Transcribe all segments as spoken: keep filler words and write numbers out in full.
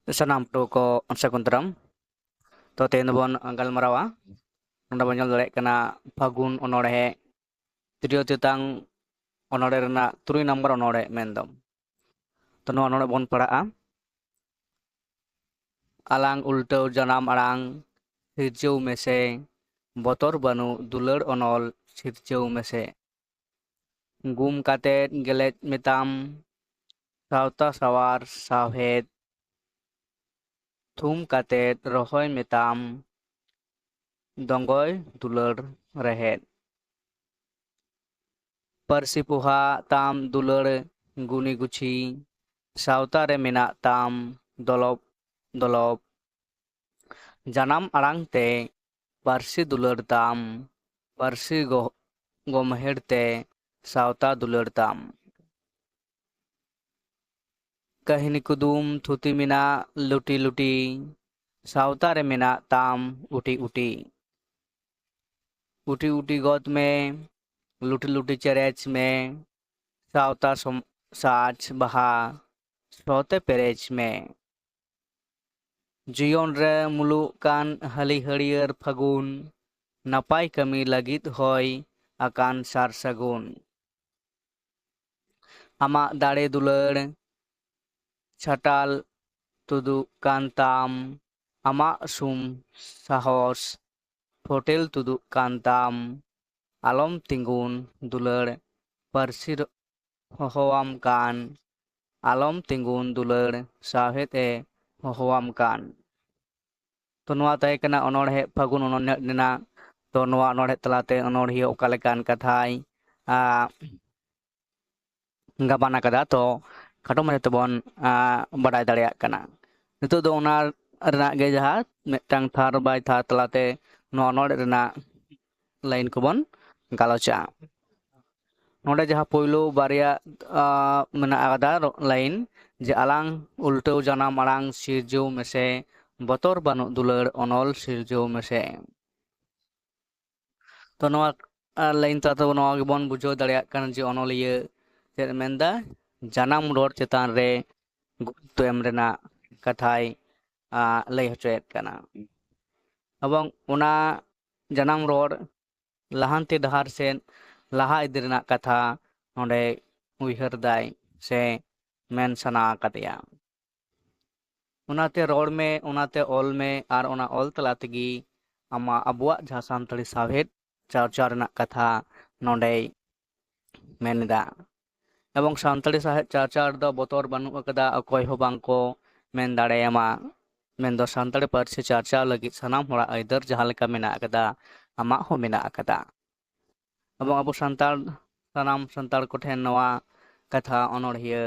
ᱥᱟᱱᱟᱢ ᱯᱟᱹᱴᱷᱩᱣᱟᱹ ᱠᱚ ᱥᱟᱹᱜᱩᱱ ᱫᱟᱨᱟᱢ᱾ ᱛᱚ, ᱛᱮᱦᱮᱧ ᱫᱚᱵᱚᱱ ᱜᱟᱞᱢᱟᱨᱟᱣᱟ, ᱱᱚᱰᱮ ᱵᱚᱱ ᱧᱮᱞ ᱫᱟᱲᱮᱭᱟᱜ ᱠᱟᱱᱟ ᱯᱷᱟᱹᱜᱩᱱ ᱚᱱᱚᱬᱦᱮ, ᱛᱤᱨᱭᱳ ᱛᱮᱛᱟᱝ ᱚᱱᱚᱬᱦᱮ ᱨᱮᱱᱟᱜ ᱛᱩᱨᱩᱭ ᱱᱚᱢᱵᱚᱨ ᱚᱱᱚᱬᱦᱮ ᱢᱮᱱᱫᱚ᱾ ᱛᱚ, ᱱᱚᱣᱟ ᱚᱱᱚᱬᱦᱮ ᱵᱚᱱ ᱯᱟᱲᱦᱟᱜᱼᱟ᱾ ᱟᱞᱟᱝ ᱩᱞᱴᱟᱹᱣ ᱡᱟᱱᱟᱢ ᱟᱲᱟᱝ ᱥᱤᱨᱡᱟᱹᱣ ᱢᱮᱥᱮ, ᱵᱚᱛᱚᱨ ᱵᱟᱹᱱᱩᱜ ᱫᱩᱞᱟᱹᱲ ᱚᱱᱚᱞ ᱥᱤᱨᱡᱟᱹᱣ ᱢᱮᱥᱮ᱾ ᱜᱩᱢ ᱠᱟᱛᱮᱫ ᱜᱮᱞᱮᱡ ᱢᱮᱛᱟᱢ ᱥᱟᱶᱛᱟ ᱥᱟᱶᱟᱨ ᱥᱟᱶᱦᱮᱫ, ᱛᱷᱩᱢ ᱠᱟᱛᱮᱫ ᱨᱚᱦᱚᱭ ᱢᱮᱛᱟᱢ ᱫᱚᱝᱜᱚᱭ ᱫᱩᱞᱟᱹᱲ ᱨᱮᱦᱮᱫ᱾ ᱯᱟᱹᱨᱥᱤ ᱯᱚᱦᱟ ᱛᱟᱢ ᱫᱩᱞᱟᱹᱲ ᱜᱩᱱᱤ ᱜᱩᱪᱷᱤ, ᱥᱟᱶᱛᱟ ᱨᱮ ᱢᱮᱱᱟᱜ ᱛᱟᱢ ᱫᱚᱞᱚᱵ ᱫᱚᱞᱚᱵ᱾ ᱡᱟᱱᱟᱢ ᱟᱲᱟᱝ ᱛᱮ ᱯᱟᱹᱨᱥᱤ ᱫᱩᱞᱟᱹᱲ ᱛᱟᱢ, ᱯᱟᱹᱨᱥᱤ ᱜᱚ-, ᱜᱚᱢᱦᱮᱲ ᱛᱮ ᱥᱟᱶᱛᱟ ᱫᱩᱞᱟᱹᱲ ᱛᱟᱢ᱾ ᱠᱟᱹᱦᱱᱤ ᱠᱩᱫᱩᱢ ᱛᱷᱩᱛᱤ ᱢᱮᱱᱟᱜ ᱞᱩᱴᱤ ᱞᱩᱴᱤ, ᱥᱟᱶᱛᱟ ᱨᱮ ᱢᱮᱱᱟᱜ ᱛᱟᱢ ᱩᱴᱤ ᱩᱴᱤ᱾ ᱩᱴᱤ ᱩᱴᱤ ᱜᱚᱫ ᱢᱮ, ᱞᱩᱴᱤ ᱞᱩᱴᱤ ᱪᱮᱨᱮᱡ ᱢᱮ, ᱥᱟᱶᱛᱟ ᱥᱚᱢ-, ᱥᱟᱡᱽ ᱵᱟᱦᱟ ᱥᱚ ᱛᱮ ᱯᱮᱨᱮᱡ ᱢᱮ᱾ ᱡᱤᱭᱚᱱ ᱨᱮ ᱢᱩᱞᱩᱜ ᱠᱟᱱ ᱦᱟᱹᱞᱤ ᱦᱟᱹᱨᱭᱟᱹᱲ ᱯᱷᱟᱹᱜᱩᱱ, ᱱᱟᱯᱟᱭ ᱠᱟᱹᱢᱤ ᱞᱟᱹᱜᱤᱫ ᱦᱚᱭ ᱟᱠᱟᱱ ᱥᱟᱨ ᱥᱟᱹᱜᱩᱱ᱾ ᱟᱢᱟᱜ ᱫᱟᱲᱮ ᱫᱩᱞᱟᱹᱲ ᱪᱷᱟᱴᱟᱞ ᱛᱩᱫᱩᱜ ᱠᱟᱱ ᱛᱟᱢ, ᱟᱢᱟᱜ ᱥᱩᱢ ᱥᱟᱦᱚᱥ ᱯᱷᱚᱴᱮᱞ ᱛᱩᱫᱩᱜ ᱠᱟᱱ ᱛᱟᱢ᱾ ᱟᱞᱚᱢ ᱛᱤᱸᱜᱩᱱ ᱫᱩᱞᱟᱹᱲ ᱯᱟᱹᱨᱥᱤ ᱨᱚ-, ᱦᱚᱦᱚᱣᱟᱢ ᱠᱟᱱ, ᱟᱞᱚᱢ ᱛᱤᱸᱜᱩᱱ ᱫᱩᱞᱟᱹᱲ ᱥᱟᱶᱦᱮᱫ ᱮ ᱦᱚᱦᱚᱣᱟᱢ ᱠᱟᱱ᱾ ᱛᱚ, ᱱᱚᱣᱟ ᱛᱟᱦᱮᱸ ᱠᱟᱱᱟ ᱚᱱᱚᱬᱦᱮ ᱯᱷᱟᱹᱜᱩᱱ ᱚᱱᱚᱬᱦᱮ ᱨᱮᱱᱟᱜ᱾ ᱛᱚ, ᱱᱚᱣᱟ ᱚᱱᱚᱬᱦᱮ ᱛᱟᱞᱟᱛᱮ ᱚᱱᱚᱬᱦᱤᱭᱟᱹ ᱚᱠᱟ ᱞᱮᱠᱟᱱ ᱠᱟᱛᱷᱟᱭ, ᱟ, ᱜᱟᱵᱟᱱ ᱟᱠᱟᱫᱟ, ᱛᱚ ᱠᱷᱟᱴᱚ ᱢᱟᱪᱷᱟ ᱛᱮᱵᱚᱱ, ᱟ, ᱵᱟᱰᱟᱭ ᱫᱟᱲᱮᱭᱟᱜ ᱠᱟᱱᱟ᱾ ᱱᱤᱛᱚᱜ ᱫᱚ ᱚᱱᱟ ᱨᱮᱱᱟᱜ ᱜᱮ ᱡᱟᱦᱟᱸ ᱢᱤᱫᱴᱟᱝ ᱛᱷᱟᱨ by ᱛᱷᱟᱨ ᱛᱟᱞᱟᱛᱮ ᱱᱚᱣᱟ ᱚᱱᱚᱬᱦᱮ ᱨᱮᱱᱟᱜ ᱞᱟᱭᱤᱱ ᱠᱚᱵᱚᱱ ᱜᱟᱞᱚᱪᱟ᱾ ᱱᱚᱰᱮ ᱡᱟᱦᱟᱸ ᱯᱳᱭᱞᱳ ᱵᱟᱨᱭᱟ, ᱟ, ᱢᱮᱱᱟᱜ ᱟᱠᱟᱫᱟ ᱨᱚ-, ᱞᱟᱭᱤᱱ, ᱡᱮ ᱟᱞᱟᱝ ᱩᱞᱴᱟᱹᱣ ᱡᱟᱱᱟᱢ ᱟᱲᱟᱝ ᱥᱤᱨᱡᱟᱹᱣ ᱢᱮᱥᱮ, ᱵᱚᱛᱚᱨ ᱵᱟᱹᱱᱩᱜ ᱫᱩᱞᱟᱹᱲ ᱚᱱᱚᱞ ᱥᱤᱨᱡᱟᱹᱣ ᱢᱮᱥᱮ᱾ ᱛᱚ, ᱱᱚᱣᱟ, ᱟ, ᱞᱟᱭᱤᱱ ᱛᱟᱞᱟ ᱛᱮ ᱱᱚᱣᱟ ᱜᱮᱵᱚᱱ ᱵᱩᱡᱷᱟᱹᱣ ᱫᱟᱲᱮᱭᱟᱜ ᱠᱟᱱᱟ ᱡᱮ ᱚᱱᱚᱞᱤᱭᱟᱹ ᱪᱮᱫ ᱮ ᱢᱮᱱᱫᱟ, ᱡᱟᱱᱟᱢ ᱨᱚᱲ ᱪᱮᱛᱟᱱ ᱨᱮ ᱜᱩᱨᱩᱛᱛᱚ ᱮᱢ ᱨᱮᱱᱟᱜ ᱠᱟᱛᱷᱟᱭ ᱞᱟᱹᱭ ᱦᱚᱪᱚᱭᱮᱫ ᱠᱟᱱᱟ᱾ ᱮᱵᱚᱝ ᱚᱱᱟ ᱡᱟᱱᱟᱢ ᱨᱚᱲ ᱞᱟᱦᱟᱱᱛᱤ ᱰᱟᱦᱟᱨ ᱥᱮᱫ ᱞᱟᱦᱟ ᱤᱫᱤ ᱨᱮᱱᱟᱜ ᱠᱟᱛᱷᱟ ᱱᱚᱰᱮ ᱩᱭᱦᱟᱹᱨ ᱫᱟᱭ ᱥᱮ ᱢᱮᱱ ᱥᱟᱱᱟ ᱟᱠᱟᱫᱮᱭᱟ᱾ ᱚᱱᱟᱛᱮ ᱨᱚᱲ ᱢᱮ, ᱚᱱᱟᱛᱮ ᱚᱞ ᱢᱮ, ᱟᱨ ᱚᱱᱟ ᱚᱞ ᱛᱟᱞᱟ ᱛᱮᱜᱮ ᱟᱢᱟᱜ, ᱟᱵᱚᱣᱟᱜ ᱡᱟᱦᱟᱸ ᱥᱟᱱᱛᱟᱲᱤ ᱥᱟᱶᱦᱮᱫ ᱪᱟᱨᱪᱟᱣ ᱨᱮᱱᱟᱜ ᱠᱟᱛᱷᱟ ᱱᱚᱰᱮᱭ ᱢᱮᱱ ᱮᱫᱟ᱾ ᱮᱵᱚᱝ ᱥᱟᱱᱛᱟᱲᱤ ᱥᱟᱶᱦᱮᱫ ᱪᱟᱨᱪᱟᱣ ᱨᱮᱫᱚ ᱵᱚᱛᱚᱨ ᱵᱟᱹᱱᱩᱜ ᱟᱠᱟᱫᱟ, ᱚᱠᱚᱭ ᱦᱚᱸ ᱵᱟᱝ ᱠᱚ ᱢᱮᱱ ᱫᱟᱲᱮᱭᱟᱢᱟ᱾ ᱢᱮᱱᱫᱚ ᱥᱟᱱᱛᱟᱲᱤ ᱯᱟᱹᱨᱥᱤ ᱪᱟᱨᱪᱟᱣ ᱞᱟᱹᱜᱤᱫ ᱥᱟᱱᱟᱢ ᱦᱚᱲᱟᱜ ᱟᱹᱭᱫᱟᱹᱨ ᱡᱟᱦᱟᱸ ᱞᱮᱠᱟ ᱢᱮᱱᱟᱜ ᱟᱠᱟᱫᱟ, ᱟᱢᱟᱜ ᱦᱚᱸ ᱢᱮᱱᱟᱜ ᱟᱠᱟᱫᱟ᱾ ᱮᱵᱚᱝ ᱟᱵᱚ ᱥᱟᱱᱛᱟᱲ, ᱥᱟᱱᱟᱢ ᱥᱟᱱᱛᱟᱲ ᱠᱚᱴᱷᱮᱱ ᱱᱚᱣᱟ ᱠᱟᱛᱷᱟ ᱚᱱᱚᱬᱦᱤᱭᱟᱹ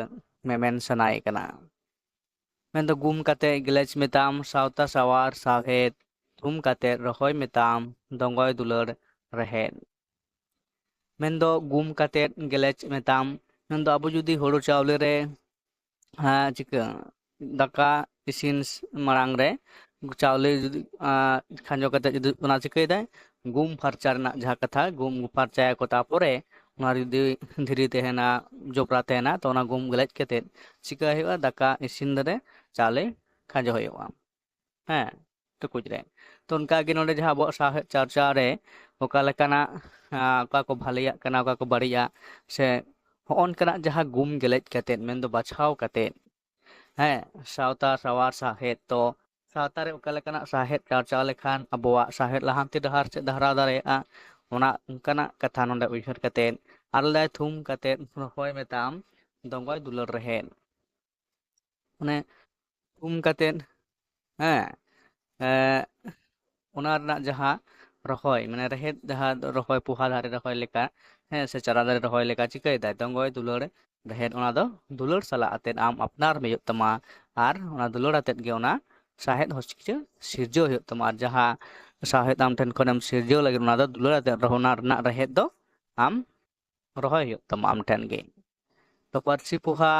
ᱢᱮᱢᱮᱱ ᱥᱟᱱᱟᱭᱮ ᱠᱟᱱᱟ᱾ ᱢᱮᱱᱫᱚ ᱜᱩᱢ ᱠᱟᱛᱮ ᱜᱮᱞᱮᱡ ᱢᱮᱛᱟᱢ ᱥᱟᱶᱛᱟ ᱥᱟᱶᱟᱨ ᱥᱟᱶᱦᱮᱫ, ᱛᱷᱩᱢ ᱠᱟᱛᱮ ᱨᱚᱦᱚᱭ ᱢᱮᱛᱟᱢ ᱫᱚᱸᱜᱚᱭ ᱫᱩᱞᱟᱹᱲ ᱨᱮᱦᱮᱫ᱾ ᱢᱮᱱᱫᱚ ᱜᱩᱢ ᱠᱟᱛᱮ ᱜᱮᱞᱮᱡ ᱢᱮᱛᱟᱢ, ᱢᱮᱱᱫᱚ ᱟᱵᱚ ᱡᱩᱫᱤ ᱦᱳᱲᱳ ᱪᱟᱣᱞᱮ ᱨᱮ, ᱦᱮᱸ, ᱪᱤᱠᱟᱹ, ᱫᱟᱠᱟ ᱤᱥᱤᱱ ᱢᱟᱲᱟᱝ ᱨᱮ ᱪᱟᱣᱞᱮ ᱡᱩᱫᱤ ᱠᱷᱟᱸᱡᱚ ᱠᱟᱛᱮ ᱡᱩᱫᱤ ᱚᱱᱟ ᱪᱤᱠᱟᱹᱭᱮᱫᱟᱭ, ᱜᱩᱢ ᱯᱷᱟᱨᱪᱟ ᱨᱮᱱᱟᱜ ᱡᱟᱦᱟᱸ ᱠᱟᱛᱷᱟ, ᱜᱩᱢ ᱯᱷᱟᱨᱪᱟᱭᱟᱠᱚ, ᱛᱟᱯᱚᱨᱮ ᱚᱱᱟ ᱡᱩᱫᱤ ᱫᱷᱤᱨᱤ ᱛᱟᱦᱮᱱᱟ, ᱡᱚᱵᱽᱨᱟ ᱛᱟᱦᱮᱱᱟ, ᱛᱚ ᱚᱱᱟ ᱜᱩᱢ ᱜᱮᱞᱮᱡ ᱠᱟᱛᱮ ᱪᱤᱠᱟᱹ ᱦᱩᱭᱩᱜᱼᱟ, ᱫᱟᱠᱟ ᱤᱥᱤᱱ ᱨᱮ ᱪᱟᱣᱞᱮ ᱠᱷᱟᱸᱡᱚ ᱦᱩᱭᱩᱜᱼᱟ, ᱦᱮᱸ, ᱴᱩᱠᱩᱡ ᱨᱮ᱾ ᱛᱚ ᱚᱱᱠᱟᱜᱮ ᱱᱚᱰᱮ ᱡᱟᱦᱟᱸ ᱟᱵᱚᱣᱟᱜ ᱥᱟᱶᱦᱮᱫ ᱪᱟᱨᱪᱟᱣ ᱨᱮ ᱚᱠᱟ ᱞᱮᱠᱟᱱᱟᱜ, ᱚᱠᱟ ᱠᱚ ᱵᱷᱟᱞᱮᱭᱟᱜ ᱠᱟᱱᱟ, ᱚᱠᱟ ᱠᱚ ᱵᱟᱹᱲᱤᱡᱟᱜ, ᱥᱮ ᱦᱚᱸᱜᱼᱚ ᱱᱚᱝᱠᱟᱱᱟᱜ ᱡᱟᱦᱟᱸ ᱜᱩᱢ ᱜᱮᱞᱮᱡ ᱠᱟᱛᱮ, ᱢᱮᱱᱫᱚ ᱵᱟᱪᱷᱟᱣ ᱠᱟᱛᱮ, ᱦᱮᱸ, ᱥᱟᱶᱛᱟ ᱥᱟᱶᱟᱨ ᱥᱟᱶᱦᱮᱫ, ᱛᱚ ᱥᱟᱶᱛᱟ ᱨᱮ ᱚᱠᱟ ᱞᱮᱠᱟᱱᱟᱜ ᱥᱟᱶᱦᱮᱫ ᱪᱟᱨᱪᱟᱣ ᱞᱮᱠᱷᱟᱱ ᱟᱵᱚᱣᱟᱜ ᱥᱟᱶᱦᱮᱫ ᱞᱟᱦᱟᱱᱛᱤ ᱰᱟᱦᱟᱨ ᱥᱮᱫ ᱰᱟᱦᱨᱟᱣ ᱫᱟᱲᱮᱭᱟᱜᱼᱟ, ᱚᱱᱟ ᱚᱱᱠᱟᱱᱟᱜ ᱠᱟᱛᱷᱟ ᱱᱚᱰᱮ ᱩᱭᱦᱟᱹᱨ ᱠᱟᱛᱮ, ᱟᱨ ᱞᱮᱫᱟᱭ ᱛᱷᱩᱢ ᱠᱟᱛᱮ ᱨᱚᱦᱚᱭ ᱢᱮᱛᱟᱢ ᱫᱚᱸᱜᱚᱭ ᱫᱩᱞᱟᱹᱲ ᱨᱮᱦᱮᱫ᱾ ᱢᱟᱱᱮ ᱛᱷᱩᱢ ᱠᱟᱛᱮ, ᱦᱮᱸ, ᱮ, ᱚᱱᱟ ᱨᱮᱱᱟᱜ ᱡᱟᱦᱟᱸ ᱨᱚᱦᱚᱭ, ᱢᱟᱱᱮ ᱨᱮᱦᱮᱫ ᱡᱟᱦᱟᱸ ᱨᱚᱦᱚᱭ, ᱯᱚᱦᱟ ᱫᱟᱨᱮ ᱨᱚᱦᱚᱭ ᱞᱮᱠᱟ, ᱦᱮᱸ, ᱥᱮ ᱪᱟᱨᱟ ᱫᱟᱨᱮ ᱨᱚᱦᱚᱭ ᱞᱮᱠᱟ ᱪᱤᱠᱟᱹᱭᱮᱫᱟᱭ? ᱫᱚᱸᱜᱚᱭ ᱫᱩᱞᱟᱹᱲ ᱨᱮᱦᱮᱫ, ᱚᱱᱟ ᱫᱚ ᱫᱩᱞᱟᱹᱲ ᱥᱟᱞᱟᱜ ᱟᱛᱮᱫ ᱟᱢ ᱟᱯᱱᱟᱨ ᱢᱮ ᱦᱩᱭᱩᱜ ᱛᱟᱢᱟ, ᱟᱨ ᱚᱱᱟ ᱫᱩᱞᱟᱹᱲ ᱟᱛᱮᱫ ᱜᱮ ᱚᱱᱟ ᱥᱟᱶᱦᱮᱫ ᱦᱚᱸ ᱪᱤᱠᱟᱹ ᱥᱤᱨᱡᱟᱹᱣ ᱦᱩᱭᱩᱜ ᱛᱟᱢᱟ᱾ ᱟᱨ ᱡᱟᱦᱟᱸ ᱥᱟᱶᱦᱮᱫ ᱟᱢ ᱴᱷᱮᱱ ᱠᱷᱚᱱᱮᱢ ᱥᱤᱨᱡᱟᱹᱣ ᱞᱟᱹᱜᱤᱫ, ᱚᱱᱟ ᱫᱚ ᱫᱩᱞᱟᱹᱲ ᱟᱛᱮᱫ ᱨᱚᱦᱚ-, ᱚᱱᱟ ᱨᱮᱱᱟᱜ ᱨᱮᱦᱮᱫ ᱫᱚ ᱟᱢ ᱨᱚᱦᱚᱭ ᱦᱩᱭᱩᱜ ᱛᱟᱢᱟ ᱟᱢ ᱴᱷᱮᱱ ᱜᱮ᱾ ᱛᱚ ᱯᱟᱹᱨᱥᱤ ᱯᱚᱦᱟ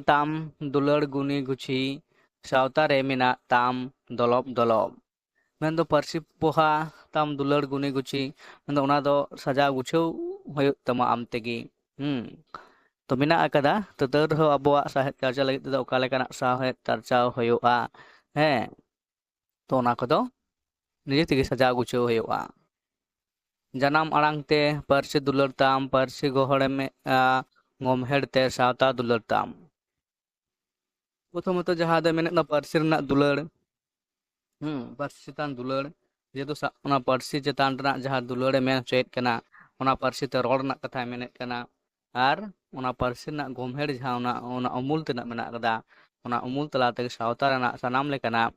ᱛᱟᱢ ᱫᱩᱞᱟᱹᱲ ᱜᱩᱱᱤ ᱜᱩᱪᱷᱤ, ᱥᱟᱶᱛᱟ ᱨᱮ ᱢᱮᱱᱟᱜ ᱛᱟᱢ ᱫᱚᱞᱚᱵ ᱫᱚᱞᱚᱵ᱾ ᱢᱮᱱᱫᱚ ᱯᱟᱹᱨᱥᱤ ᱯᱚᱦᱟ ᱛᱟᱢ ᱫᱩᱞᱟᱹᱲ ᱜᱩᱱᱤ ᱜᱩᱪᱷᱤ, ᱢᱮᱱᱫᱚ ᱚᱱᱟ ᱫᱚ ᱥᱟᱡᱟᱣ ᱜᱩᱪᱷᱟᱹᱣ ᱦᱩᱭᱩᱜ ᱛᱟᱢᱟ ᱟᱢ ᱛᱮᱜᱮ᱾ ᱦᱩᱸ᱾ ᱛᱚ ᱢᱮᱱᱟᱜ ᱟᱠᱟᱫᱟ᱾ ᱛᱚ ᱛᱟᱹᱣ ᱨᱮᱦᱚᱸ ᱟᱵᱚᱣᱟᱜ ᱥᱟᱶᱦᱮᱫ ᱪᱟᱨᱪᱟ ᱞᱟᱹᱜᱤᱫ ᱛᱮᱫᱚ ᱚᱠᱟ ᱞᱮᱠᱟᱱᱟᱜ ᱥᱟᱶᱦᱮᱫ ᱪᱟᱨᱪᱟᱣ ᱦᱩᱭᱩᱜᱼᱟ? ᱦᱮᱸ, ᱛᱚ ᱚᱱᱟ ᱠᱚᱫᱚ ᱱᱤᱡᱮ ᱛᱮᱜᱮ ᱥᱟᱡᱟᱣ ᱜᱩᱪᱷᱟᱹᱣ ᱦᱩᱭᱩᱜᱼᱟ᱾ ᱡᱟᱱᱟᱢ ᱟᱲᱟᱝ ᱛᱮ ᱯᱟᱹᱨᱥᱤ ᱫᱩᱞᱟᱹᱲ ᱛᱟᱢ, ᱯᱟᱹᱨᱥᱤ ᱜᱚᱦᱚᱲᱮᱢ ᱜᱚᱢᱦᱮᱲ ᱛᱮ ᱥᱟᱶᱛᱟ ᱫᱩᱞᱟᱹᱲ ᱛᱟᱢ᱾ ᱯᱨᱚᱛᱷᱚᱢᱚᱛᱚ ᱡᱟᱦᱟᱸ ᱫᱚ ᱢᱮᱱᱮᱫ ᱫᱚ ᱯᱟᱹᱨᱥᱤ ᱨᱮᱱᱟᱜ ᱫᱩᱞᱟᱹᱲ, ᱦᱩᱸ, ᱯᱟᱹᱨᱥᱤ ᱪᱮᱛᱟᱱ ᱫᱩᱞᱟᱹᱲ, ᱡᱮᱦᱮᱛᱩ ᱥᱟ-, ᱚᱱᱟ ᱯᱟᱹᱨᱥᱤ ᱪᱮᱛᱟᱱ ᱨᱮᱱᱟᱜ ᱡᱟᱦᱟᱸ ᱫᱩᱞᱟᱹᱲᱮ ᱢᱮᱱ ᱦᱚᱪᱚᱭᱮᱫ ᱠᱟᱱᱟ, ᱚᱱᱟ ᱯᱟᱹᱨᱥᱤ ᱛᱮ ᱨᱚᱲ ᱨᱮᱱᱟᱜ ᱠᱟᱛᱷᱟᱭ ᱢᱮᱱᱮᱫ ᱠᱟᱱᱟ, ᱟᱨ ᱚᱱᱟ ᱯᱟᱹᱨᱥᱤ ᱨᱮᱱᱟᱜ ᱜᱚᱢᱦᱮᱲ ᱡᱟᱦᱟᱸ ᱚᱱᱟ, ᱚᱱᱟ ᱩᱢᱩᱞ ᱛᱮᱱᱟᱜ ᱢᱮᱱᱟᱜ ᱟᱠᱟᱫᱟ, ᱚᱱᱟ ᱩᱢᱩᱞ ᱛᱟᱞᱟ ᱛᱮᱜᱮ ᱥᱟᱶᱛᱟ ᱨᱮᱱᱟᱜ ᱥᱟᱱᱟᱢ ᱞᱮᱠᱟᱱᱟᱜ,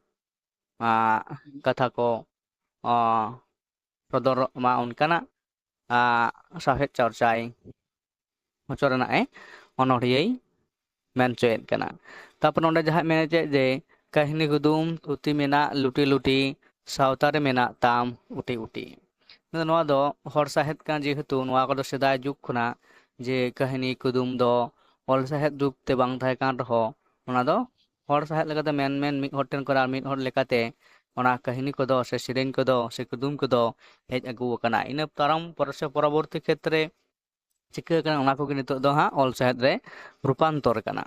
ᱟ, ᱠᱟᱛᱷᱟ ᱠᱚ, ᱟ, ᱥᱚᱫᱚᱨᱚᱜ ᱢᱟ, ᱚᱱᱠᱟᱱᱟᱜ, ᱟ, ᱥᱟᱶᱦᱮᱫ ᱪᱟᱨᱪᱟᱭ ᱦᱚᱪᱚ ᱨᱮᱱᱟᱜ ᱮ ᱚᱱᱚᱬᱦᱤᱭᱟᱹᱭ ᱢᱮᱱ ᱦᱚᱪᱚᱭᱮᱫ ᱠᱟᱱᱟ᱾ ᱛᱟᱨᱯᱚᱨ ᱱᱚᱰᱮ ᱡᱟᱦᱟᱸᱭ ᱢᱮᱱ ᱦᱚᱪᱚᱭᱮᱫ ᱡᱮ ᱠᱟᱹᱦᱱᱤ ᱠᱩᱫᱩᱢ ᱛᱷᱩᱛᱤ ᱢᱮᱱᱟᱜ ᱞᱩᱴᱤ ᱞᱩᱴᱤ, ᱥᱟᱶᱛᱟ ᱨᱮ ᱢᱮᱱᱟᱜ ᱛᱟᱢ ᱩᱴᱤ ᱩᱴᱤ᱾ ᱱᱚᱣᱟ ᱫᱚ ᱦᱚᱲ ᱥᱟᱶᱦᱮᱫ ᱠᱟᱱᱟ, ᱡᱮᱦᱮᱛᱩ ᱱᱚᱣᱟ ᱠᱚᱫᱚ ᱥᱮᱫᱟᱭ ᱡᱩᱜᱽ ᱠᱷᱚᱱᱟᱜ ᱡᱮ ᱠᱟᱹᱦᱱᱤ ᱠᱩᱫᱩᱢ ᱫᱚ ᱚᱞ ᱥᱟᱶᱦᱮᱫ ᱨᱩᱯ ᱛᱮ ᱵᱟᱝ ᱛᱟᱦᱮᱸ ᱠᱟᱱ ᱨᱮᱦᱚᱸ, ᱚᱱᱟ ᱫᱚ ᱦᱚᱲ ᱥᱟᱶᱦᱮᱫ ᱞᱮᱠᱟᱛᱮ ᱢᱮᱱ ᱢᱮᱱ ᱢᱤᱫ ᱦᱚᱲ ᱴᱷᱮᱱ ᱠᱷᱚᱱ ᱟᱨ ᱢᱤᱫ ᱦᱚᱲ ᱞᱮᱠᱟᱛᱮ ᱚᱱᱟ ᱠᱟᱹᱦᱱᱤ ᱠᱚᱫᱚ ᱥᱮ ᱥᱮᱨᱮᱧ ᱠᱚᱫᱚ ᱥᱮ ᱠᱩᱫᱩᱢ ᱠᱚᱫᱚ ᱦᱮᱡ ᱟᱹᱜᱩ ᱟᱠᱟᱱᱟ᱾ ᱤᱱᱟᱹ ᱛᱟᱭᱚᱢ ᱯᱚᱨᱮ ᱥᱮ ᱯᱚᱨᱚᱵᱚᱨᱛᱤ ᱠᱷᱮᱛᱨᱮ ᱪᱤᱠᱟᱹ ᱟᱠᱟᱱᱟ, ᱚᱱᱟ ᱠᱚᱜᱮ ᱱᱤᱛᱚᱜ ᱫᱚ ᱦᱟᱸᱜ ᱚᱞ ᱥᱟᱶᱦᱮᱫ ᱨᱮ ᱨᱩᱯᱟᱱᱛᱚᱨ ᱟᱠᱟᱱᱟ᱾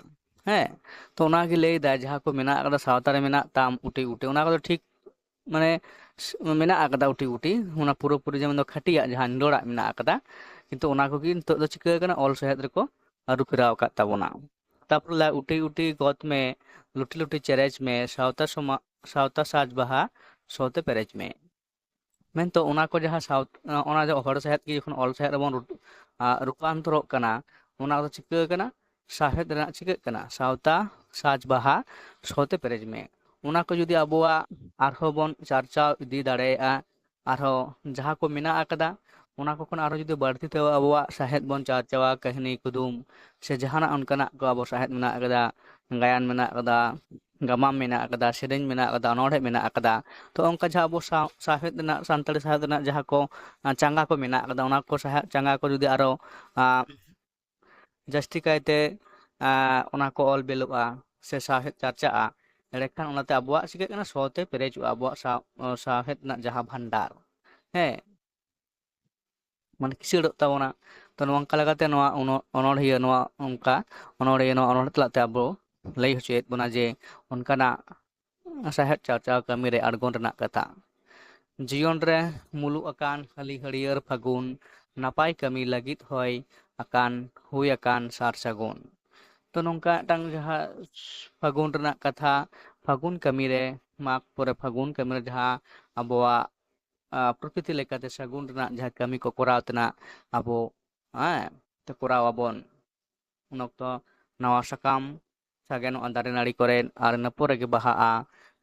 ᱦᱮᱸ, ᱛᱚ ᱚᱱᱟᱜᱮ ᱞᱟᱹᱭ ᱮᱫᱟᱭ, ᱡᱟᱦᱟᱸ ᱠᱚ ᱢᱮᱱᱟᱜ ᱟᱠᱟᱫᱟ, ᱥᱟᱶᱛᱟ ᱨᱮ ᱢᱮᱱᱟᱜ ᱛᱟᱢ ᱩᱴᱤ ᱩᱴᱤ, ᱚᱱᱟ ᱠᱚᱫᱚ ᱴᱷᱤᱠ, ᱢᱟᱱᱮ, ᱥ-, ᱢᱮᱱᱟᱜ ᱟᱠᱟᱫᱟ ᱩᱴᱤ ᱩᱴᱤ, ᱚᱱᱟ ᱯᱩᱨᱟᱹᱯᱩᱨᱤ ᱡᱮᱢᱚᱱ ᱫᱚ ᱠᱷᱟᱹᱴᱤᱭᱟᱜ ᱡᱟᱦᱟᱸ ᱱᱤᱰᱚᱲᱟᱜ ᱢᱮᱱᱟᱜ ᱟᱠᱟᱫᱟ, ᱠᱤᱱᱛᱩ ᱚᱱᱟ ᱠᱚᱜᱮ ᱱᱤᱛᱚᱜ ᱫᱚ ᱪᱤᱠᱟᱹ ᱟᱠᱟᱱᱟ, ᱚᱞ ᱥᱟᱶᱦᱮᱫ ᱨᱮᱠᱚ ᱟᱹᱨᱩ ᱯᱷᱮᱨᱟᱣ ᱟᱠᱟᱫ ᱛᱟᱵᱚᱱᱟ᱾ ᱛᱟᱨᱯᱚᱨᱮ ᱞᱟᱹᱭᱟ, ᱩᱴᱤ ᱩᱴᱤ ᱜᱚᱫ ᱢᱮ, ᱞᱩᱴᱤ ᱞᱩᱴᱤ ᱪᱮᱨᱮᱡ ᱢᱮ, ᱥᱟᱶᱛᱟ ᱥᱚᱢᱟ-, ᱥᱟᱶᱛᱟ ᱥᱟᱡᱽ ᱵᱟᱦᱟ ᱥᱚ ᱛᱮ ᱯᱮᱨᱮᱡ ᱢᱮ᱾ ᱢᱮᱱᱛᱚ ᱚᱱᱟ ᱠᱚ ᱡᱟᱦᱟᱸ ᱥᱟᱶ-, ᱚᱱᱟ ᱡᱟᱦᱟᱸ ᱦᱚᱲ ᱥᱟᱶᱦᱮᱫ ᱜᱮ ᱡᱚᱠᱷᱚᱱ ᱚᱞ ᱥᱟᱶᱦᱮᱫ ᱨᱮᱵᱚᱱ ᱨᱩ-, ᱟ, ᱨᱩᱯᱟᱱᱛᱚᱨᱚᱜ ᱠᱟᱱᱟ, ᱚᱱᱟ ᱫᱚ ᱪᱤᱠᱟᱹ ᱠᱟᱱᱟ? ᱥᱟᱶᱦᱮᱫ ᱨᱮᱱᱟᱜ ᱪᱤᱠᱟᱹᱜ ᱠᱟᱱᱟ? ᱥᱟᱶᱛᱟ ᱥᱟᱡᱽ ᱵᱟᱦᱟ ᱥᱚ ᱛᱮ ᱯᱮᱨᱮᱡ ᱢᱮ᱾ ᱚᱱᱟ ᱠᱚ ᱡᱩᱫᱤ ᱟᱵᱚᱣᱟᱜ ᱟᱨᱦᱚᱸ ᱵᱚᱱ ᱪᱟᱨᱪᱟᱣ ᱤᱫᱤ ᱫᱟᱲᱮᱭᱟᱜᱼᱟ, ᱟᱨᱦᱚᱸ ᱡᱟᱦᱟᱸ ᱠᱚ ᱢᱮᱱᱟᱜ ᱟᱠᱟᱫᱟ, ᱚᱱᱟ ᱠᱚ ᱠᱷᱚᱱ ᱟᱨᱦᱚᱸ ᱡᱩᱫᱤ ᱵᱟᱹᱲᱛᱤ ᱛᱮ ᱟᱵᱚᱣᱟᱜ ᱥᱟᱶᱦᱮᱫ ᱵᱚᱱ ᱪᱟᱨᱪᱟᱣᱟ, ᱠᱟᱹᱦᱱᱤ, ᱠᱩᱫᱩᱢ, ᱥᱮ ᱡᱟᱦᱟᱱᱟᱜ ᱚᱱᱠᱟᱱᱟᱜ ᱠᱚ ᱟᱵᱚ ᱥᱟᱶᱦᱮᱫ ᱢᱮᱱᱟᱜ ᱟᱠᱟᱫᱟ, ᱜᱟᱭᱟᱱ ᱢᱮᱱᱟᱜ ᱟᱠᱟᱫᱟ, ᱜᱟᱢᱟᱢ ᱢᱮᱱᱟᱜ ᱟᱠᱟᱫᱟ, ᱥᱮᱨᱮᱧ ᱢᱮᱱᱟᱜ ᱟᱠᱟᱫᱟ, ᱚᱱᱚᱬᱦᱮ ᱢᱮᱱᱟᱜ ᱟᱠᱟᱫᱟ᱾ ᱛᱚ ᱚᱱᱠᱟ ᱡᱟᱦᱟᱸ ᱟᱵᱚ ᱥᱟᱶ-, ᱥᱟᱶᱦᱮᱫ ᱨᱮᱱᱟᱜ, ᱥᱟᱱᱛᱟᱲᱤ ᱥᱟᱶᱦᱮᱫ ᱨᱮᱱᱟᱜ ᱡᱟᱦᱟᱸ ᱠᱚ, ᱟ, ᱪᱟᱸᱜᱟ ᱠᱚ ᱢᱮᱱᱟᱜ ᱟᱠᱟᱫᱟ, ᱚᱱᱟ ᱠᱚ ᱥᱟᱶᱦᱮᱫ ᱪᱟᱸᱜᱟ ᱠᱚ ᱡᱩᱫᱤ ᱟᱨᱚ, ᱟ, ᱡᱟᱹᱥᱛᱤ ᱠᱟᱭᱛᱮ, ᱟ, ᱚᱱᱟ ᱠᱚ ᱚᱞ ᱵᱮᱞᱚᱜᱼᱟ ᱥᱮ ᱥᱟᱶᱦᱮᱫ ᱪᱟᱨᱪᱟᱜᱼᱟ, ᱮᱸᱰᱮᱠᱷᱟᱱ ᱚᱱᱟᱛᱮ ᱟᱵᱚᱣᱟᱜ ᱪᱤᱠᱟᱹᱜ ᱠᱟᱱᱟ? ᱥᱚ ᱛᱮ ᱯᱮᱨᱮᱡᱚᱜᱼᱟ ᱟᱵᱚᱣᱟᱜ ᱥᱟᱶ-, ᱥᱟᱶᱦᱮᱫ ᱨᱮᱱᱟᱜ ᱡᱟᱦᱟᱸ ᱵᱷᱟᱱᱰᱟᱨ, ᱦᱮᱸ, ᱢᱟᱱᱮ ᱠᱤᱥᱟᱹᱲᱚᱜ ᱛᱟᱵᱚᱱᱟ᱾ ᱛᱚ ᱱᱚᱝᱠᱟ ᱞᱮᱠᱟᱛᱮ ᱱᱚᱣᱟ ᱚᱱᱚ- ᱚᱱᱚᱬᱦᱤᱭᱟᱹ ᱱᱚᱣᱟ ᱚᱱᱠᱟ ᱚᱱᱚᱬᱦᱤᱭᱟᱹ ᱱᱚᱣᱟ ᱚᱱᱚᱬᱦᱮ ᱛᱟᱞᱟᱛᱮ ᱟᱵᱚ ᱞᱟᱹᱭ ᱦᱚᱪᱚᱭᱮᱫ ᱵᱚᱱᱟ ᱡᱮ ᱚᱱᱠᱟᱱᱟᱜ ᱥᱟᱦᱮᱫ ᱪᱟᱨᱪᱟᱣ ᱠᱟᱹᱢᱤ ᱨᱮ ᱟᱬᱜᱚᱱ ᱨᱮᱱᱟᱜ ᱠᱟᱛᱷᱟ᱾ ᱡᱤᱭᱚᱱ ᱨᱮ ᱢᱩᱞᱩᱜ ᱟᱠᱟᱱ ᱦᱟᱹᱞᱤ ᱦᱟᱹᱨᱭᱟᱹᱲ ᱯᱷᱟᱹᱜᱩᱱ, ᱱᱟᱯᱟᱭ ᱠᱟᱹᱢᱤ ᱞᱟᱹᱜᱤᱫ ᱦᱚᱭ ᱟᱠᱟᱱ, ᱦᱩᱭ ᱟᱠᱟᱱ ᱥᱟᱨ ᱥᱟᱹᱜᱩᱱ᱾ ᱛᱚ ᱱᱚᱝᱠᱟ ᱢᱤᱫᱴᱟᱝ ᱡᱟᱦᱟᱸ ᱯᱷᱟᱹᱜᱩᱱ ᱨᱮᱱᱟᱜ ᱠᱟᱛᱷᱟ, ᱯᱷᱟᱹᱜᱩᱱ ᱠᱟᱹᱢᱤ ᱨᱮ, ᱢᱟᱜᱽ ᱯᱚᱨᱮ ᱯᱷᱟᱹᱜᱩᱱ ᱠᱟᱹᱢᱤ ᱨᱮ ᱡᱟᱦᱟᱸ ᱟᱵᱚᱣᱟᱜ ᱟᱸ, ᱯᱨᱚᱠᱨᱤᱛᱤ ᱞᱮᱠᱟᱛᱮ ᱥᱟᱹᱜᱩᱱ ᱨᱮᱱᱟᱜ ᱡᱟᱦᱟᱸ ᱠᱟᱹᱢᱤ ᱠᱚ ᱠᱚᱨᱟᱣ ᱛᱮᱱᱟᱜ ᱟᱵᱚ, ᱦᱮᱸ, ᱛᱮ ᱠᱚᱨᱟᱣ ᱟᱵᱚᱱ᱾ ᱩᱱ ᱚᱠᱛᱚ ᱱᱟᱣᱟ ᱥᱟᱠᱟᱢ ᱥᱟᱜᱮᱱᱚᱜᱼᱟ ᱫᱟᱨᱮ ᱱᱟᱹᱲᱤ ᱠᱚᱨᱮ, ᱟᱨ ᱤᱱᱟᱹ ᱯᱚᱨᱮ ᱜᱮ ᱵᱟᱦᱟᱜᱼᱟ᱾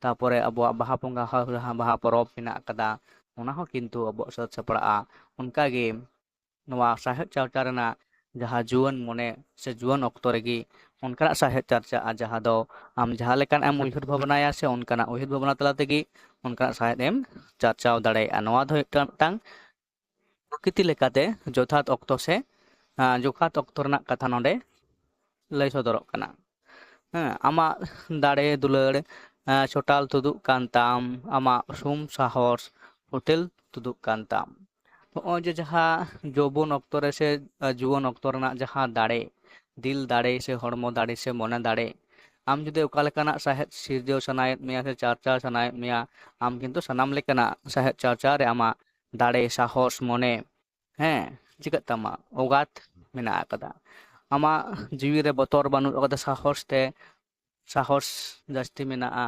ᱛᱟᱯᱚᱨᱮ ᱟᱵᱚᱣᱟᱜ ᱵᱟᱦᱟ ᱵᱚᱸᱜᱟ ᱦᱚᱸ ᱡᱟᱦᱟᱸ ᱵᱟᱦᱟ ᱯᱚᱨᱚᱵᱽ ᱢᱮᱱᱟᱜ ᱟᱠᱟᱫᱟ, ᱚᱱᱟ ᱦᱚᱸ ᱠᱤᱱᱛᱩ ᱟᱵᱚᱣᱟᱜ ᱥᱟᱹᱛ ᱥᱟᱯᱲᱟᱜᱼᱟ᱾ ᱚᱱᱠᱟᱜᱮ ᱱᱚᱣᱟ ᱥᱟᱶᱦᱮᱫ ᱪᱟᱨᱪᱟ ᱨᱮᱱᱟᱜ ᱡᱟᱦᱟᱸ ᱡᱩᱣᱟᱹᱱ ᱢᱚᱱᱮ ᱥᱮ ᱡᱩᱣᱟᱹᱱ ᱚᱠᱛᱚ ᱨᱮᱜᱮ ᱚᱱᱠᱟᱱᱟᱜ ᱥᱟᱶᱦᱮᱫ ᱪᱟᱨᱪᱟᱜᱼᱟ, ᱡᱟᱦᱟᱸ ᱫᱚ ᱟᱢ ᱡᱟᱦᱟᱸ ᱞᱮᱠᱟᱱᱟᱜ ᱮᱢ ᱩᱭᱦᱟᱹᱨ ᱵᱷᱟᱵᱽᱱᱟᱭᱟ ᱥᱮ ᱚᱱᱠᱟᱱᱟᱜ ᱩᱭᱦᱟᱹᱨ ᱵᱷᱟᱵᱽᱱᱟ ᱛᱟᱞᱟ ᱛᱮᱜᱮ ᱚᱱᱠᱟᱱᱟᱜ ᱥᱟᱶᱦᱮᱫ ᱮᱢ ᱪᱟᱨᱪᱟᱣ ᱫᱟᱲᱮᱭᱟᱜᱼᱟ᱾ ᱱᱚᱣᱟ ᱫᱚ ᱦᱩᱭᱩᱜ ᱠᱟᱱᱟ ᱢᱤᱫᱴᱟᱝ ᱯᱨᱚᱠᱨᱤᱛᱤ ᱞᱮᱠᱟᱛᱮ ᱡᱚᱛᱷᱟᱛ ᱚᱠᱛᱚ ᱥᱮ, ᱟᱸ, ᱡᱚᱛᱷᱟᱛ ᱚᱠᱛᱚ ᱨᱮᱱᱟᱜ ᱠᱟᱛᱷᱟ ᱱᱚᱰᱮ ᱞᱟᱹᱭ ᱥᱚᱫᱚᱨᱚᱜ ᱠᱟᱱᱟ᱾ ᱦᱮᱸ, ᱟᱢᱟᱜ ᱫᱟᱲᱮ ᱫᱩᱞᱟᱹᱲ, ᱟᱸ, ᱪᱚᱴᱟᱞ ᱛᱩᱫᱩᱜ ᱠᱟᱱ ᱛᱟᱢ, ᱟᱢᱟᱜ ᱥᱩᱢ ᱥᱟᱦᱚᱥ ᱯᱷᱩᱴᱮᱞ ᱛᱩᱫᱩᱜ ᱠᱟᱱ ᱛᱟᱢ᱾ ᱱᱚᱜᱼᱚᱭ ᱡᱮ ᱡᱟᱦᱟᱸ ᱡᱳᱣᱵᱚᱱ ᱚᱠᱛᱚ ᱨᱮ ᱥᱮ, ᱟᱸ, ᱡᱩᱣᱟᱹᱱ ᱚᱠᱛᱚ ᱨᱮᱱᱟᱜ ᱡᱟᱦᱟᱸ ᱫᱟᱲᱮ, ᱫᱤᱞ ᱫᱟᱲᱮ ᱥᱮ ᱦᱚᱲᱢᱚ ᱫᱟᱲᱮ ᱥᱮ ᱢᱚᱱᱮ ᱫᱟᱲᱮ, ᱟᱢ ᱡᱩᱫᱤ ᱚᱠᱟ ᱞᱮᱠᱟᱱᱟᱜ ᱥᱟᱦᱮᱫ ᱥᱤᱨᱡᱟᱹᱣ ᱥᱟᱱᱟᱭᱮᱫ ᱢᱮᱭᱟ ᱥᱮ ᱪᱟᱨᱪᱟᱣ ᱥᱟᱱᱟᱭᱮᱫ ᱢᱮᱭᱟ, ᱟᱢ ᱠᱤᱱᱛᱩ ᱥᱟᱱᱟᱢ ᱞᱮᱠᱟᱱᱟᱜ ᱥᱟᱦᱮᱫ ᱪᱟᱨᱪᱟᱣ ᱨᱮ ᱟᱢᱟᱜ ᱫᱟᱲᱮ, ᱥᱟᱦᱚᱥ, ᱢᱚᱱᱮ, ᱦᱮᱸ, ᱪᱤᱠᱟᱹᱜ ᱛᱟᱢᱟ? ᱚᱜᱟᱛ ᱢᱮᱱᱟᱜ ᱟᱠᱟᱫᱟ᱾ ᱟᱢᱟᱜ ᱡᱤᱣᱤ ᱨᱮ ᱵᱚᱛᱚᱨ ᱵᱟᱹᱱᱩᱜ ᱟᱠᱟᱫᱟ, ᱥᱟᱦᱚᱥ ᱛᱮ, ᱥᱟᱦᱚᱥ ᱡᱟᱹᱥᱛᱤ ᱢᱮᱱᱟᱜᱼᱟ᱾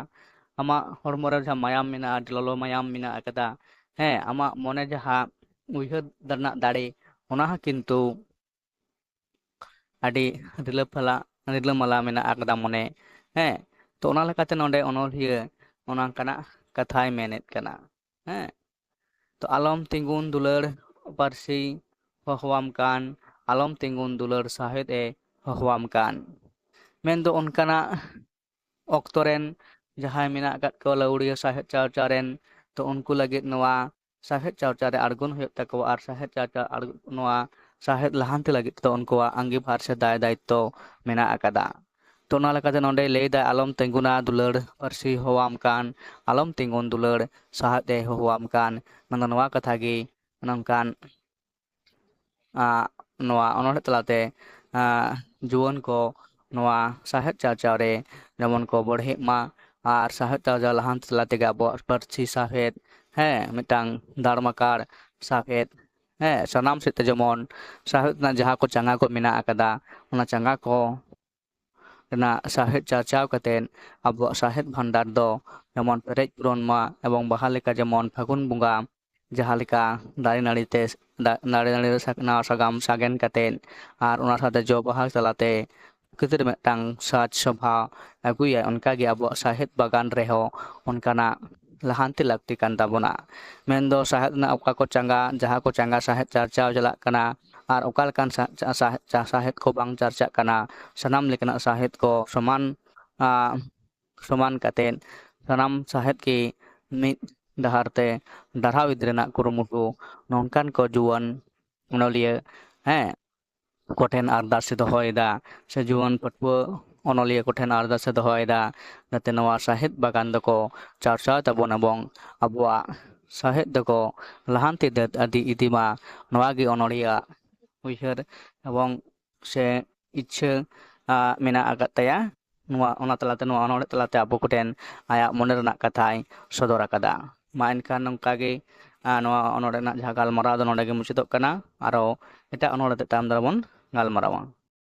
ᱟᱢᱟᱜ ᱦᱚᱲᱢᱚ ᱨᱮ ᱡᱟᱦᱟᱸ ᱢᱟᱭᱟᱢ ᱢᱮᱱᱟᱜᱼᱟ, ᱟᱹᱰᱤ ᱞᱚᱞᱚ ᱢᱟᱭᱟᱢ ᱢᱮᱱᱟᱜ ᱟᱠᱟᱫᱟ᱾ ᱦᱮᱸ, ᱟᱢᱟᱜ ᱢᱚᱱᱮ ᱡᱟᱦᱟᱸ ᱩᱭᱦᱟᱹᱨ ᱨᱮᱱᱟᱜ ᱫᱟᱲᱮ, ᱚᱱᱟ ᱦᱚᱸ ᱠᱤᱱᱛᱩ ᱟᱹᱰᱤ ᱨᱤᱞᱟᱹᱯᱷᱟᱞᱟ, ᱨᱤᱞᱟᱹᱢᱟᱞᱟ ᱢᱮᱱᱟᱜ ᱟᱠᱟᱫᱟ ᱢᱚᱱᱮ᱾ ᱦᱮᱸ, ᱛᱚ ᱚᱱᱟ ᱞᱮᱠᱟᱛᱮ ᱱᱚᱰᱮ ᱚᱱᱚᱞᱤᱭᱟᱹ ᱚᱱᱠᱟᱱᱟᱜ ᱠᱟᱛᱷᱟᱭ ᱢᱮᱱᱮᱫ ᱠᱟᱱᱟ᱾ ᱦᱮᱸ, ᱛᱚ ᱟᱞᱚᱢ ᱛᱤᱸᱜᱩᱱ ᱫᱩᱞᱟᱹᱲ ᱯᱟᱹᱨᱥᱤ ᱦᱚᱦᱚᱣᱟᱢ ᱠᱟᱱ, ᱟᱞᱚᱢ ᱛᱤᱸᱜᱩᱱ ᱫᱩᱞᱟᱹᱲ ᱥᱟᱶᱦᱮᱫ ᱮ ᱦᱚᱦᱚᱣᱟᱢ ᱠᱟᱱ᱾ ᱢᱮᱱᱫᱚ ᱚᱱᱠᱟᱱᱟᱜ ᱚᱠᱛᱚ ᱨᱮᱱ ᱡᱟᱦᱟᱸᱭ ᱢᱮᱱᱟᱜ ᱟᱠᱟᱫ ᱠᱚᱣᱟ ᱞᱟᱹᱣᱲᱤᱭᱟᱹ ᱥᱟᱶᱦᱮᱫ ᱪᱟᱨᱪᱟ ᱨᱮᱱ, ᱛᱚ ᱩᱱᱠᱩ ᱞᱟᱹᱜᱤᱫ ᱱᱚᱣᱟ ᱥᱟᱶᱦᱮᱫ ᱪᱟᱨᱪᱟ ᱨᱮ ᱟᱬᱜᱚᱱ ᱦᱩᱭᱩᱜ ᱛᱟᱠᱚᱣᱟ, ᱟᱨ ᱥᱟᱶᱦᱮᱫ ᱪᱟᱨᱪᱟ ᱟᱬᱜ-, ᱱᱚᱣᱟ ᱥᱟᱶᱦᱮᱫ ᱞᱟᱦᱟᱱᱛᱤ ᱞᱟᱹᱜᱤᱫ ᱛᱮᱫᱚ ᱩᱱᱠᱩᱣᱟᱜ ᱟᱸᱜᱤᱵᱷᱟᱨ ᱥᱮ ᱫᱟᱭ ᱫᱟᱭᱤᱛᱛᱚ ᱢᱮᱱᱟᱜ ᱟᱠᱟᱫᱟ᱾ ᱛᱚ ᱚᱱᱟ ᱞᱮᱠᱟᱛᱮ ᱱᱚᱰᱮ ᱞᱟᱹᱭ ᱫᱟᱭ, ᱟᱞᱚᱢ ᱛᱤᱸᱜᱩᱱᱟ ᱫᱩᱞᱟᱹᱲ ᱯᱟᱹᱨᱥᱤ ᱦᱚᱦᱚᱣᱟᱢ ᱠᱟᱱ, ᱟᱞᱚᱢ ᱛᱤᱸᱜᱩᱱ ᱫᱩᱞᱟᱹᱲ ᱥᱟᱶᱦᱮᱫ ᱮ ᱦᱚᱦᱚᱣᱟᱢ ᱠᱟᱱ᱾ ᱢᱮᱱᱫᱚ ᱱᱚᱣᱟ ᱠᱟᱛᱷᱟ ᱜᱮ ᱱᱚᱝᱠᱟᱱ, ᱟᱸ, ᱱᱚᱣᱟ ᱚᱱᱚᱬᱦᱮ ᱛᱟᱞᱟᱛᱮ ᱟᱸ, ᱡᱩᱣᱟᱹᱱ ᱠᱚ ᱱᱚᱣᱟ ᱥᱟᱶᱦᱮᱫ ᱪᱟᱨᱪᱟᱣ ᱨᱮ ᱡᱮᱢᱚᱱ ᱠᱚ ᱵᱚᱲᱦᱮᱜ ᱢᱟ ᱟᱨ ᱥᱟᱶᱦᱮᱫ ᱪᱟᱨᱪᱟᱣ ᱞᱟᱦᱟᱱᱛᱤ ᱛᱟᱞᱟ ᱛᱮᱜᱮ ᱟᱵᱚᱣᱟᱜ ᱯᱟᱹᱨᱥᱤ ᱥᱟᱶᱦᱮᱫ, ᱦᱮᱸ, ᱢᱤᱫᱴᱟᱝ ᱫᱟᱲᱢᱟᱠᱟᱲ ᱥᱟᱶᱦᱮᱫ, ᱦᱮᱸ, ᱥᱟᱱᱟᱢ ᱥᱮᱫ ᱛᱮ ᱡᱮᱢᱚᱱ ᱥᱟᱶᱦᱮᱫ ᱨᱮᱱᱟᱜ ᱡᱟᱦᱟᱸ ᱠᱚ ᱪᱟᱸᱜᱟ ᱠᱚ ᱢᱮᱱᱟᱜ ᱟᱠᱟᱫᱟ, ᱚᱱᱟ ᱪᱟᱸᱜᱟ ᱠᱚ ᱨᱮᱱᱟᱜ ᱥᱟᱶᱦᱮᱫ ᱪᱟᱨᱪᱟᱣ ᱠᱟᱛᱮᱫ ᱟᱵᱚᱣᱟᱜ ᱥᱟᱶᱦᱮᱫ ᱵᱷᱟᱱᱰᱟᱨ ᱫᱚ ᱡᱮᱢᱚᱱ ᱯᱮᱨᱮᱡ ᱯᱩᱨᱚᱱ ᱢᱟ, ᱮᱵᱚᱝ ᱵᱟᱦᱟ ᱞᱮᱠᱟ ᱡᱮᱢᱚᱱ ᱯᱷᱟᱹᱜᱩᱱ ᱵᱚᱸᱜᱟ ᱡᱟᱦᱟᱸ ᱞᱮᱠᱟ ᱫᱟᱨᱮ ᱱᱟᱹᱲᱤ ᱛᱮ ᱫᱟ- ᱫᱟᱨᱮ ᱱᱟᱹᱲᱤ ᱨᱮ ᱥᱟ- ᱱᱟᱣᱟ ᱥᱟᱜᱟᱢ ᱥᱟᱜᱮᱱ ᱠᱟᱛᱮᱫ ᱟᱨ ᱚᱱᱟ ᱥᱟᱶᱛᱮ ᱡᱚ ᱵᱟᱦᱟ ᱛᱟᱞᱟᱛᱮ ᱯᱨᱚᱠᱨᱤᱛᱤ ᱨᱮ ᱢᱤᱫᱴᱟᱝ ᱥᱟᱡᱽ ᱥᱚᱵᱷᱟ ᱟᱹᱜᱩᱭᱟ, ᱚᱱᱠᱟᱜᱮ ᱟᱵᱚᱣᱟᱜ ᱥᱟᱶᱦᱮᱫ ᱵᱟᱜᱟᱱ ᱨᱮᱦᱚᱸ ᱚᱱᱠᱟᱱᱟᱜ ᱞᱟᱦᱟᱱᱛᱤ ᱞᱟᱹᱠᱛᱤ ᱠᱟᱱ ᱛᱟᱵᱚᱱᱟ᱾ ᱢᱮᱱᱫᱚ ᱥᱟᱶᱦᱮᱫ ᱨᱮᱱᱟᱜ ᱚᱠᱟ ᱠᱚ ᱪᱟᱸᱜᱟ, ᱡᱟᱦᱟᱸ ᱠᱚ ᱪᱟᱸᱜᱟ ᱥᱟᱶᱦᱮᱫ ᱪᱟᱨᱪᱟᱣ ᱪᱟᱞᱟᱜ ᱠᱟᱱᱟ ᱟᱨ ᱚᱠᱟ ᱞᱮᱠᱟᱱ ᱥᱟ- ᱪᱟ- ᱥᱟᱶᱦᱮᱫ, ᱪᱟ- ᱥᱟᱶᱦᱮᱫ ᱠᱚ ᱵᱟᱝ ᱪᱟᱨᱪᱟᱜ ᱠᱟᱱᱟ, ᱥᱟᱱᱟᱢ ᱞᱮᱠᱟᱱᱟᱜ ᱥᱟᱶᱦᱮᱫ ᱠᱚ ᱥᱚᱢᱟᱱ ᱟ, ᱥᱚᱢᱟᱱ ᱠᱟᱛᱮᱫ ᱥᱟᱱᱟᱢ ᱥᱟᱶᱦᱮᱫ ᱜᱮ ᱢᱤᱫ ᱰᱟᱦᱟᱨ ᱛᱮ ᱰᱟᱨᱦᱟᱣ ᱤᱫᱤ ᱨᱮᱱᱟᱜ ᱠᱩᱨᱩᱢᱩᱴᱩ ᱱᱚᱝᱠᱟᱱ ᱠᱚ ᱡᱩᱣᱟᱹᱱ ᱚᱱᱚᱞᱤᱭᱟᱹ, ᱦᱮᱸ, ᱠᱚᱴᱷᱮᱱ ᱟᱨᱫᱟᱥ ᱮ ᱫᱚᱦᱚᱭᱮᱫᱟ, ᱥᱮ ᱡᱩᱣᱟᱹᱱ ᱯᱟᱹᱴᱷᱩᱣᱟᱹ ᱚᱱᱚᱞᱤᱭᱟᱹ ᱠᱚᱴᱷᱮᱱ ᱟᱨᱫᱟᱥ ᱮ ᱫᱚᱦᱚᱭᱮᱫᱟ, ᱡᱟᱛᱮ ᱱᱚᱣᱟ ᱥᱟᱶᱦᱮᱫ ᱵᱟᱜᱟᱱ ᱫᱚᱠᱚ ᱪᱟᱨᱪᱟᱣ ᱛᱟᱵᱚᱱ ᱮᱵᱚᱝ ᱟᱵᱚᱣᱟᱜ ᱥᱟᱶᱦᱮᱫ ᱫᱚᱠᱚ ᱞᱟᱦᱟᱱᱛᱤ ᱤᱫᱤ ᱤᱫᱤ ᱢᱟ᱾ ᱱᱚᱣᱟ ᱜᱮ ᱚᱱᱚᱞᱤᱭᱟᱹᱣᱟᱜ ᱩᱭᱦᱟᱹᱨ ᱮᱵᱚᱝ ᱥᱮ ᱤᱪᱪᱷᱟᱹ, ᱟ, ᱢᱮᱱᱟᱜ ᱟᱠᱟᱫ ᱛᱟᱭᱟ᱾ ᱱᱚᱣᱟ, ᱚᱱᱟ ᱛᱟᱞᱟᱛᱮ, ᱱᱚᱣᱟ ᱚᱱᱚᱬᱦᱮ ᱛᱟᱞᱟᱛᱮ ᱟᱵᱚ ᱠᱚᱴᱷᱮᱱ ᱟᱭᱟᱜ ᱢᱚᱱᱮ ᱨᱮᱱᱟᱜ ᱠᱟᱛᱷᱟᱭ ᱥᱚᱫᱚᱨ ᱟᱠᱟᱫᱟ᱾ ᱢᱟ ᱮᱱᱠᱷᱟᱱ ᱱᱚᱝᱠᱟ ᱜᱮ, ᱟ, ᱱᱚᱣᱟ ᱚᱱᱚᱬᱦᱮ ᱨᱮᱱᱟᱜ ᱡᱟᱦᱟᱸ ᱜᱟᱞᱢᱟᱨᱟᱣ ᱫᱚ ᱱᱚᱰᱮ ᱜᱮ ᱢᱩᱪᱟᱹᱫᱚᱜ ᱠᱟᱱᱟ᱾ ᱟᱨᱚ ᱮᱴᱟᱜ ᱚᱱᱚᱬᱦᱮ ᱛᱮ ᱛᱟᱭᱚᱢ ᱫᱟᱨᱟᱢ ᱵᱚᱱ ᱜᱟᱞᱢᱟᱨᱟᱣᱟ᱾